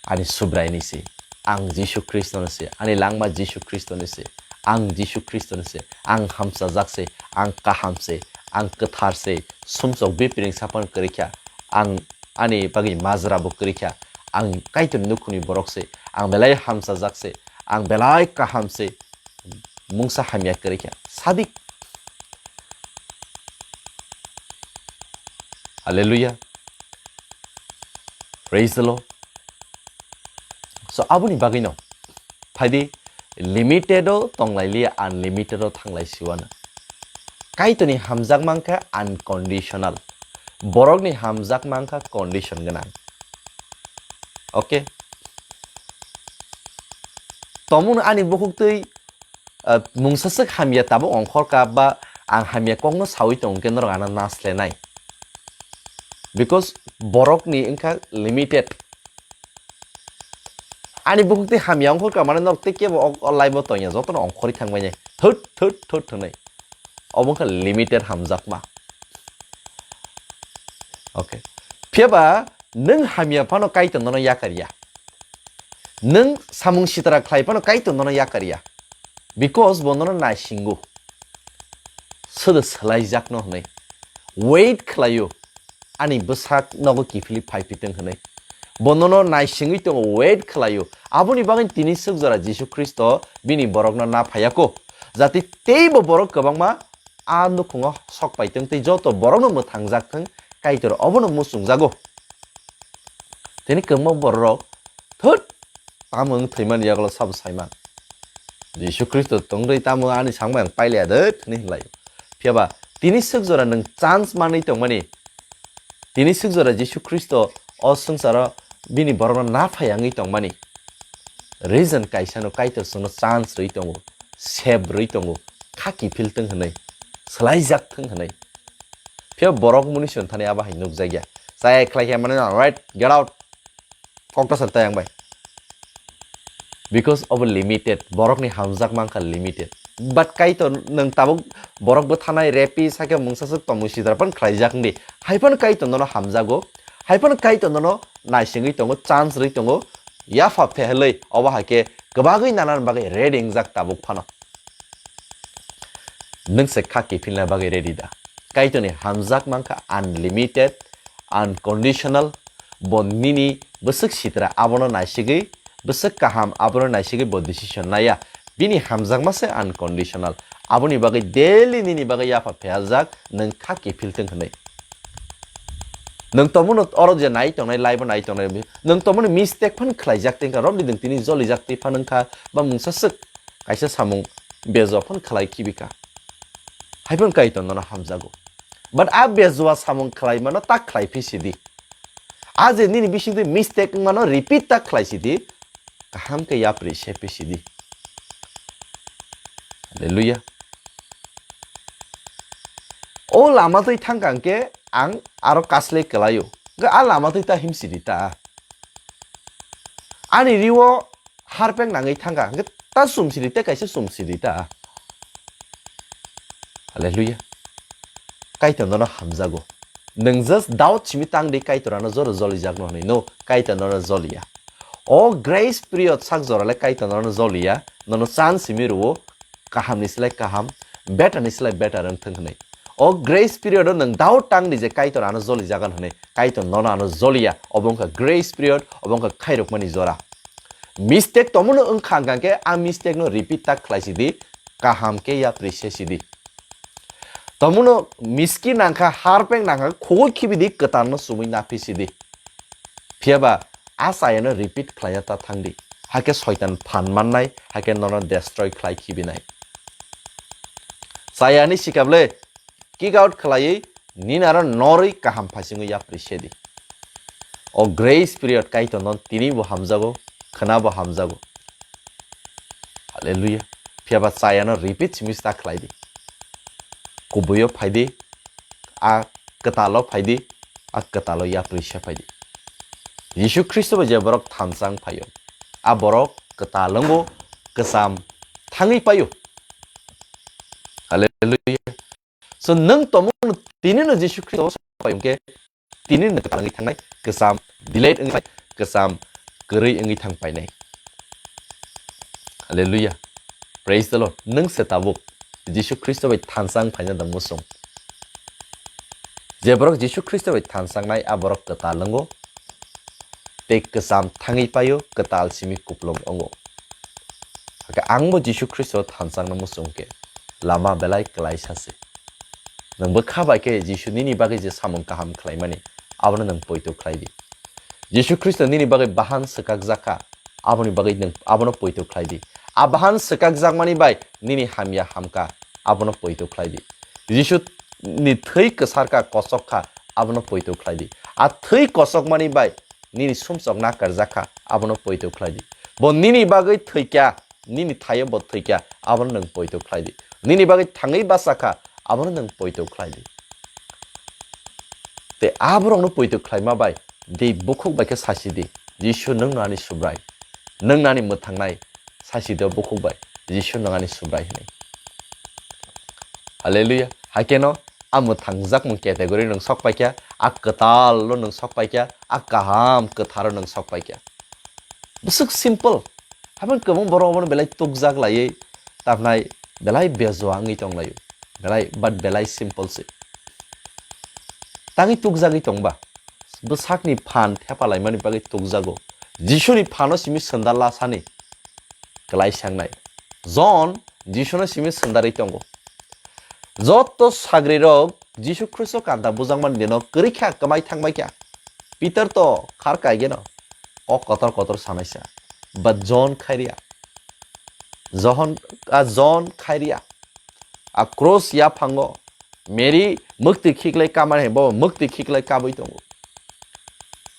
Ani Subraini se. Ang Jisu Khristo ni se. Ani langma Jisu Khristo ni se. Ang Jisu Khristo ni se. Ang hamsajak se. Ang kaham se. Ang kwthar se. Sumsok bipring sapan kwrwi kha. Ang ani bagwi majra bo kwrwi kha. Ang Kaitor nukhungni borok se. Ang belai hamsajak se. Ang belai kaham se. Mungsa hamya kwrwi kha. Sadik. Hallelujah. Praise the Lord. So, aboni bagwino phaidi limited o tonglailiya, unlimited o thanglai siwana. Kaitorni hamjakma wngkha unconditional. Borokni hamjakma wngkha condition gwnang. Okay? Tomung ani bukhuk twi, ah, mungsaswk hamya tabuk ongkhorka ba ang hamya kokno sawi tongkhe norok ano naslenai. Because borokni wngkha limited. Ani bukhuk twi hamya ongkhorka mane norok tei kebo o, o life o tongya jotono ongkhorwi thangbainai. Thut, thut, thut hwnwi. Obo wngkha limited hamjakma. Okay. Phiyaba nwng hamya phano Kaitor nono yakarya. Nwng samung sitra khlai phano Kaitor nono yakarya. Because bo nono naisingo. Sodo swlaijakno hwnwi. Wait khlaio. Ani bwsak nogo kiphilwi phai pitwng hwnwi. Bo nono naisingwi tongo, wait khlaio. Aboni bagwi tini swk jora Jisu Khristo bini borokno na phaiya kho. Jati teibo borok kwbangma a nukhungo sok paitwng tei joto borokno mwthangjak thwng, Kaitor obono muchungjago. Tini kwbangma bororok, "Thut, tamo wng thwimani yagulo sabo saiman? Jisu Khristo tongwi tamo ani sangbai ang pailiya de," hwnwi hwnlaio. Phiyaba tini swk jora nwng chance manwi tongmani, tini swk jora Jisu Khristo o swngcharo bini borokno naphai wngwi tongmani reason kaisano Kaitor chwngno chance rwi tongo, sep rwi tongo, kha kiphil thwng hwnwi, swlaijak thwng hwnwi. Phiya borok muni swn thani abo hai nukjakya. Chaya khlai khe mane, "Right, get out." Kok ta sa tayang bai. Because of limited, borokni hamjak mankha limited. But Kaitor nwng tabuk borok bwthanai, rapist, hakhe mungsaswk tongmung sidra pan khlaijak di. Hai pan Kaitor nono hamjago. Hai pan Kaitor nono naisingwi tongo, chance rwi tongo. Yapha phehelwi obo hai khe kwbagwi nanan bagwi ready wngjak tabuk phano. Nwng se kha kiphilna bagwi ready da? Kaitorni hamjak mankha unlimited, unconditional, bo nini bwswk sitra abono naisigwi, bwswk kaham abono naisigwi bo decision naiya. Bini hamjakma se unconditional. Aboni bagwi daily nini bagwi yapha phealjak, nwng kha kiphil thwng hwnwi. Nwng tomono oro je nai tongnai, live o nai tongnai, nwng tomono mistake phan khlaijak tengkha, romni nwng tini jolijak twi phan wngkha, ba mungsa swk kaisa samung bejo phan khlai khibika. Hai phan Kaitor nono hamjago. But a bejua samung khlai mano ta khlai phi sidi. A je nini bising twi mistake wngmano repeat ta khlai sidi. Kaham khe yapri se phi sidi. Hallelujah. O lama twi thangkha hwnkhe ang aro kaslai kwlaio. Hwnkhe a lama twi ta himsidi ta. Ani riwo harpek nangwi thangkha hwnkhe ta chumsidi, tei kaisa chumsidi ta. Hallelujah. Kaitor nono hamjago. Nwng just doubt simi tang di, Kaitor ano joro jolijakno hwnwi. No, Kaitor nono joliya. O grace period sak jora le Kaitor nono joliya, nono chance simi rwo, kaham ni slai kaham, better ni slai better wng thung hwnwi. O grace period o nwng doubt tang di je Kaitor ano jolijagan hwnwi, Kaitor nono ano joliya, obo wngkha grace period, obo wngkha khairokmani jora. Mistake tomono wngkha hwnkha khe a mistake no repeat ta khlai sidi, kaham khe yapri se sidi. Tomono miski nangkha, harpeng nangkha, khogoi khibidi kwtalno chumui naphi sidi. Phiyaba a chayano repeat khlaina ta thangdi. Hakhe soitan phan mannai, hakhe nono destroy khlai khibinai. Chayani sikable kick out khlaiwi nini aro norwi kaham phaisingwi yapri sedi. O grace period Kaitor non tini bo hamjago, khwna bo hamjago. Hallelujah. Phiyaba chayano repeat simi ta khlai di. Kubuio phai di, a kwtalo phai di, a kwtalo yapri se phai di. Jisu Khristo bai je borok thansa wng phaio, a borok kwtal wngo, kwcham thangwi paio. Hallelujah. So nwng tongmung tini no Jisu Khristo bai hwnkhe tini no kwtal wngwi thangnai, kwcham delayed wngwi, kwcham kwrwi wngwi thang painai. Hallelujah. Praise the Lord. Nwng se tabuk Jisu Khristo bai thansa wng phaina da muchung. Je borok Jisu Khristo bai thansa wngnai, a borok kwtal wngo, tei kwcham thangwi paio, kwtal simi kupulung wngo. Hakhe angbo Jisu Khristo thansa wngna muchung khe lama belai kwlaisa se. Nwng bwkha bai khe Jisu nini bagwi je samung kaham khlaimani, abono nwng poito khlai di. Jisu Khristo nini bagwi bahan swkakjak kha, aboni bagwi nwng abono poito khlai di. A bahan swkakjakmani bai nini hamya hamkha, abono poito khlai di. Jisu ni thwi kwsar kha, kosok kha, abono poito khlai di. A thwi kosokmani bai nini sumsok nakarjak kha, abono poito khlai di. Bo nini bagwi thwi kha, nini thaio bo thwi kha, abono nwng poito khlai di. Nini bagwi thangwi bacha kha, abono nwng poito khlai di. Tei aborokno poito khlaima bai, tei bukhuk bai khe sasi di, "Jisu, nwng no ani Subrai, nwng no ani mwthangnai," sasi di o bukhuk bai, "Jisu, nwng ani Subrai," hwnwi. Hallelujah. Hakhe no a mwthangjakmung category nwng sok pai kha, a kwtal no nwng sok pai kha, a kaham kwthar o nwng sok pai kha. Bwswk simple. Haban kwbang borok obono belai tukjak laiwi, tamnai belai bejua wngwi tong laio. Belai, but belai simple se. Tangwi tukjagwi tongba, bwsakni phan thepa laimani bagwi tukjago. Jisuni phano simi swndar la sani kwlai sangnai. John Jisuno simi swndari tongo. Jotto sagrirok Jisu Khristo kanta bujakmani dino kwrwi kha, kwmai thangbai kha. Peter to khar kaigeno kok kotor kotor sanaisa. But John khairiya. John, a John khairiya. A cross yaphango Mary mukti khiklai kamani hai, bo mukti khiklai kabui tongo.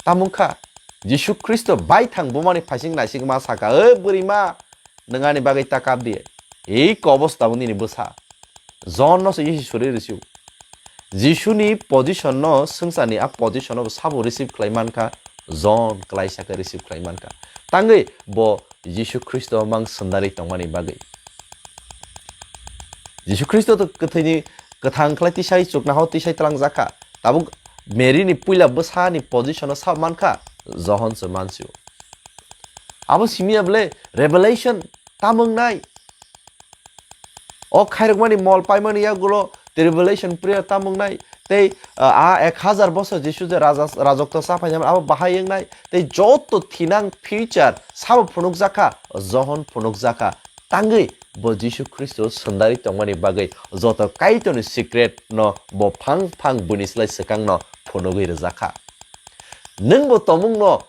Tamung kha, Jisu Khristo baithang bumani phaising naisik ma saka, "O bwrwi ma, nwng ani bagwi ta kap di." Ei kobos tabuk nini bwsa. John no se Jisu suri rwsio. Jisuni position no swngcharni a position no sabo receive khlai mankha, John kwlaisa khe receive khlai mankha. Tangwi bo Jisu Khristo mang swndari tongmani bagwi. Jisu Khristo to kwthwini kwthang khlai tisai chuknaho tisai twlangjakha. Tabuk Mary ni puila bwsani position o sabo mankha, Johon se mansio. Abo simi ya bole revelation tamung nai. O khairokmani mol paimani yagulo tribulation period tamung nai. Tei, uh, a ek hazar bosor Jisu je raja, rajotw cha phainai abo bahai wngnai. Tei joto thinang future sabo phunukjakha, Johon phunukjakha. Tangwi bo Jisu Khristo swndari tongmani bagwi joto Kaitorni secret no bo phang phang buini slai swkang no phunugwi rwjakha. Nwng bo tomung no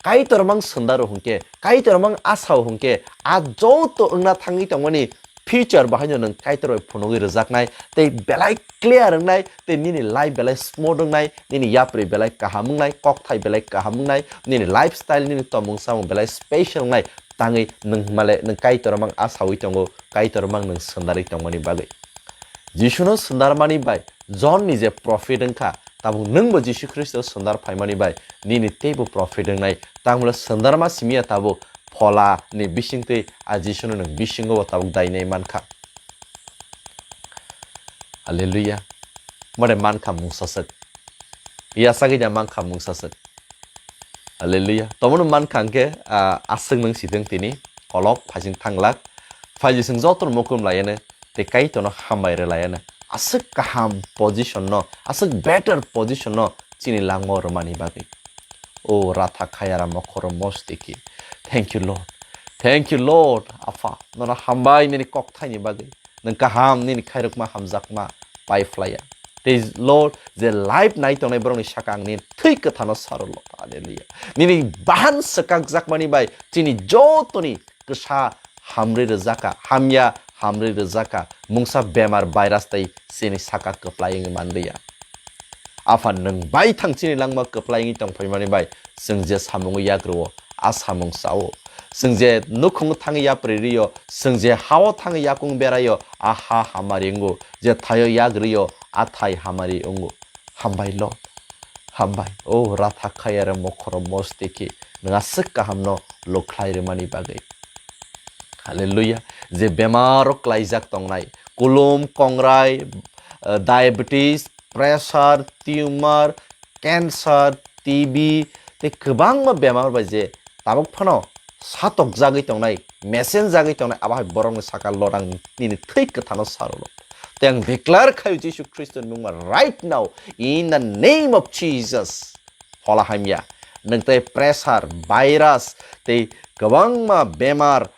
Kaitor mang swndaro hwnkhe, Kaitor mang asao hwnkhe, a joto wngna thangwi tongmani future bahaino nwng Kaitor bai phunugwi rwjaknai, tei belai clear wngnai, tei nini life belai smooth wngnai, nini yapri belai kaham wngnai, kokthai belai kaham wngnai, nini lifestyle, nini tomung samung belai special wngnai, tangwi nwng hwnmale nwng Kaitor mang asawi tongo, Kaitor mang nwng swndari tongmani bagwi. Jisuno swndar mani bai John ni je prophet wngkha, tabuk nwngbo Jisu Khristo swndar phaimani bai nini teibo prophet wngnai, tangmula swndar ma simiya tabuk phola ni bisingtwi a Jisuno nwng bisingo bo tabuk dainai mankha. Hallelujah. Mare mankha mungsaswk. Yasagwi da mankha mungsaswk. Hallelujah. Tomono mankha hwnkhe, ah, aswk nwng sitwng tini kolok phaising thanglak. Phaijising jotono mukum layano tei Kaitorno hambai rwlayano. Aswk kaham position no, aswk better position no chini langma rwmani bagwi. O Ratha Khayara Mokhoro Mostiki. Thank you, Lord. Thank you, Lord. Apha, nono hambai nini kokthaini bagwi. Nwng kaham nini khairokma hamjakma pai phlaiya. Tei Lord, je live nai tongnai borokni saka ang nini thwi kwthano saro, Lord. Hallelujah. Nini bahan swkakjakmani bai chini jotoni kwsa hamri rwjakha, hamya hamri rwjakha, mungsa bemar virus tei chini saka kwplai wngwi manliya. Apha nwng bai thang chini langma kwplai wngwi tongphaimani bai chwng je samung yagrwo, a samung sao. Chwng je nukhungo thangwi yapri rio, chwng je hao thangwi yakung beraio, a ha hamari wngo, je thaio yagrio, a thai hamari wngo. Hambai Lord, hambai. O Ratha Khayara Mokhoro Mostiki, nwng aswk kahamno lukhlai rwmani bagwi. Hallelujah. Je bemaro klaijak tongnai, kulum, kongrai, eh, diabetes, pressure, tumor, cancer, T B, tei kwbangma bemar bai je tabuk phano satokjagwi tongnai, mesenjagwi tongnai, abo hai borokni saka Lord ang nini thwi kwthano saro Lord. Tei ang declare khaio Jisu Khristoni mungma right now in the name of Jesus. Phola hamya. Nwng tei pressure, virus, tei kwbangma bemar,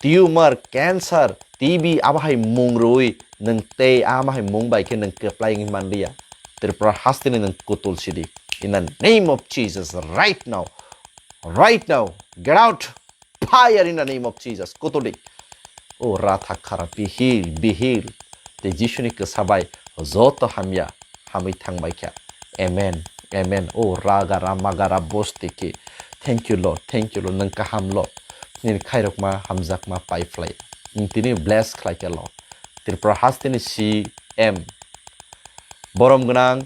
tumor, cancer, T B, abo hai mung rwui nwng tei abo hai mung bai khe nwng kwplai wngwi manliya. Tripura hasteni nwng kutul sidi. In the name of Jesus, right now, right now, get out, fire in the name of Jesus, kutuli. O Ratha Khara, be healed, be healed. Tei Jisuni kwsa bai joto hamya hamwi thangbai kha. Amen. Amen. O Raga Rama Gara Bostiki. Thank you, Lord. Thank you, Lord. Nwng kaham, Lord. Nini khairokma hamjakma pai phlai. Nwng tini bless khlai kha, Lord. Tripura hasteni C M. Borom gwnang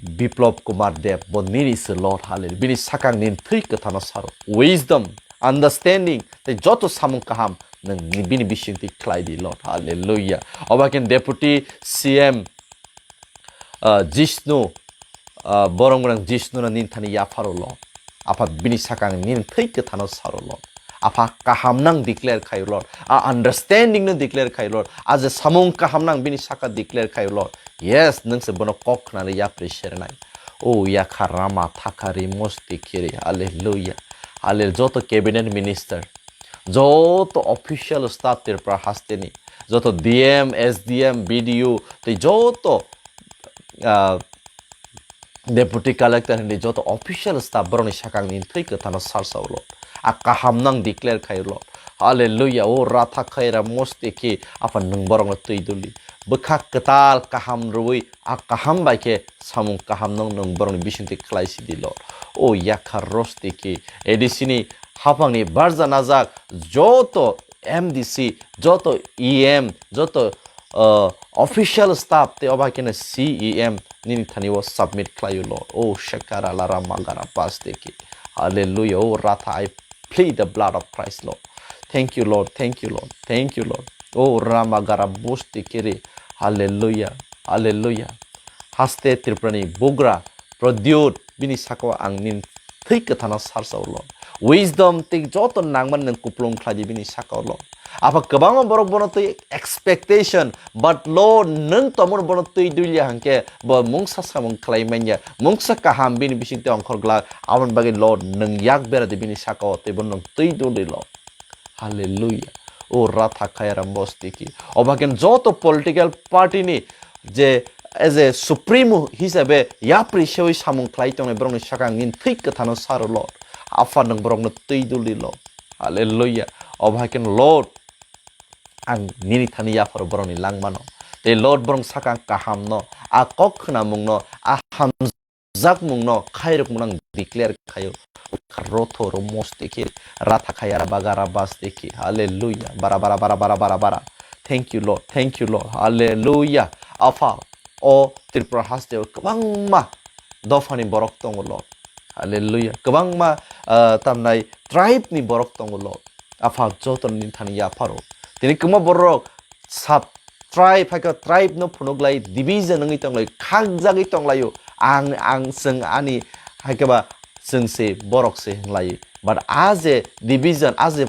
Biplop Kumar Deb, bo nini se Lord, hallelujah. Bini sakang nini thwi kwthano saro. Wisdom, understanding, tei joto samung kaham nwng ni-, bini bisingtwi khlai di, Lord, hallelujah. Oba khe Deputy C M, uh, Jishnu, uh, borom gwnang Jishnu no nini thani yapharo, Lord. Apha bini sakang nini thwi kwthano saro, Lord. Apha kaham nang declare khayo, Lord. A understanding no declare khayo, Lord. A je samung kaham nang bini saka declare khayo, Lord. Yes, nwng se bono kok khnani yapri sernai. O yakha rama thakha ri mosti khiri. Hallelujah. Hallelujah. Joto cabinet minister, joto official staff Tripura hasteni, joto D M, S D M, B D O, tei joto, ah, Deputy Collector hindi joto official staff borokni sakang ni thwi kwthano salsa ulo. A kaham nang declare khai ulo. Hallelujah. O Ratha Khaira mosti khi apha nwng borokno twi duli. Bwkha kwtal kaham rwui a kaham bai khe samung kaham nang nwng borokni bisingtwi khlai sidi lo. O yakha rosti khi A D C ni haphangni barja najak joto M D C, joto E M, joto uh, official staff tei obo hai kheno C E M nini thani o submit khlai o Lord. O shakara la rama gara pas deki. Hallelujah. O Ratha, I plead the blood of Christ, Lord. Thank you, Lord. Thank you, Lord. Thank you, Lord. O rama gara bus deki re. Hallelujah. Hallelujah. Haste Tripurani bugra Pradyot bini sakao ang nini thwi kwthano salsa o Lord. Wisdom tei joto nangmani nwng kupulung khlai di bini sakao Lord. Apha kwbangma borok bono twi expectation, but Lord, nwng tomono bono twi dulia hwnkhe bo mungsa samung khlai manya, mungsa kaham bini bisingtwi ongkhor glak, aboni bagwi Lord nwng yak bera di bini sakao tei bono nwng twi duli Lord. Hallelujah. O Ratha Khaira mosti ki. Oba khe joto political party ni je as a supremo hisabe yapri sewi samung khlai tongnai borokni sakang nini thwi kwthano saro Lord. Apha nwng borokno twi duli Lord. Hallelujah. Oba khe Lord ang nini thani yapharo borokni langmano. Tei Lord borok sakang kahamno, a kok khwnamungno, a ham jakmungno khairokmung ang declare khayo. Rotho ro mosti khe Ratha Khaira bagara basti khe. Hallelujah. Bara, bara, bara, bara, bara, bara. Thank you, Lord. Thank you, Lord. Hallelujah. Apha, o Tripura hasteo kwbangma dophani borok tongo, Lord. Hallelujah. Kwbangma, ah, tamnai tribe ni borok tongo, Lord. Apha, joto nini thani yapharo. Tini kwma borok sap tribe, hai khe tribe no phunuk lai, division wngwi tong lai, khakjagwi tong laio. Ang, ang, chwng ani, hai khe ba chwng se, borok se hwnlai. But a je division, a je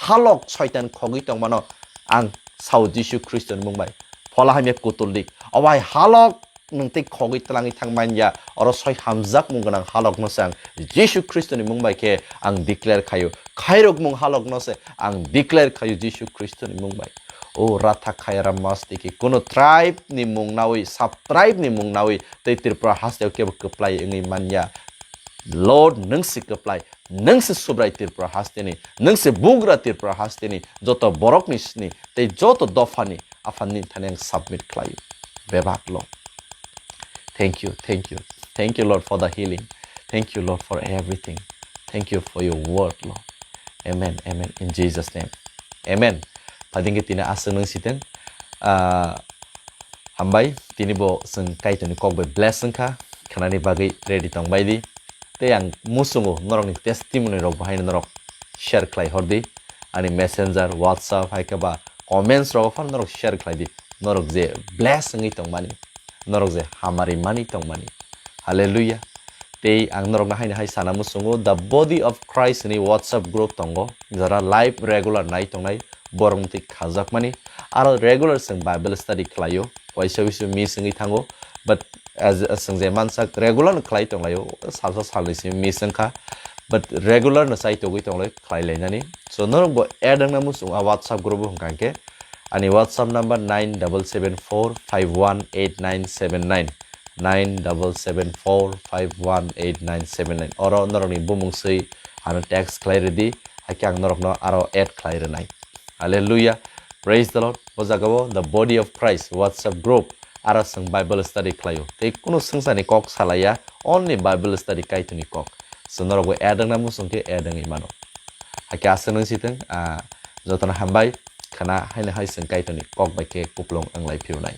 halok soitan khogwi tongmano, ang sao Jisu Khristo ni mung bai. Phola hamya kutul dik. O bai halok nwng tei khogwi twlangwi thang manya, oro soi hamjakmung gwnang halokno se ang Jisu Khristoni mung bai khe ang declare khaio. Khairokmung halokno se ang declare khaio Jisu Khristoni mung bai. O ratha khaira masti khe kuno tribe ni mung nawi, sub tribe ni mung nawi tei Tripura hasteo kebo kwplai wngwi manya. Lord, nwng se kwplai, nwng se Subrai Tripura hasteni, nwng se bugra Tripura hasteni, joto borokni sini tei joto dophani Aphani thani ang submit khlaio. Bebak lo. Thank you, thank you, thank you, Lord, for the healing. Thank you, Lord, for everything. Thank you for your word, Lord. Amen, amen. In Jesus' name. Amen. Padingke tini aswk nung siteng. Ah, hambai, tini bo seng Kaitorni kok bai bless wngkha. Khanani bagwi ready tong bai di. Tei ang musungo norokni testimony rok bo haino norok share khlai hor di. Ani messenger, WhatsApp, hai khe ba comments rok phano norok share khlai di. Norok je bless wngwi tong mani, norok je hamari mani tong mani. Hallelujah. Tei ang norokno haino hai sana musungo, the Body of Christ ni WhatsApp group tongo, jara live regular nai tongnai, borok twi khajakmani. Aro regular chwng Bible study khlaio, waisa wisu miss wngwi thango, but as, as chwng je mansak regular no khlai tonglaio, salsa salni simi miss wngkha, but regular no chai togwi tonglai khlai lainani. So norok bo add wngna muchung a WhatsApp group o hwnkha khe ani WhatsApp number nine double seven four five one eight nine seven nine, nine double seven four five one eight nine seven nine. Oro norokni bumung swi ano text khlai rwdi, hakhe ang norokno aro add khlai rwnai. Hallelujah. Praise the Lord. O jaga o the Body of Christ WhatsApp group, aro chwng Bible study khlaio. Tei kunu swngcharni kok salaiya, only Bible study Kaitorni kok. So norokbo add wngna muchung khe add wngwi mano. Hakhe aswk nung sitwng, ah, jotono hambai, khana haino hai chwng Kaitorni kok bai khe kuplung wnglai phirwnai.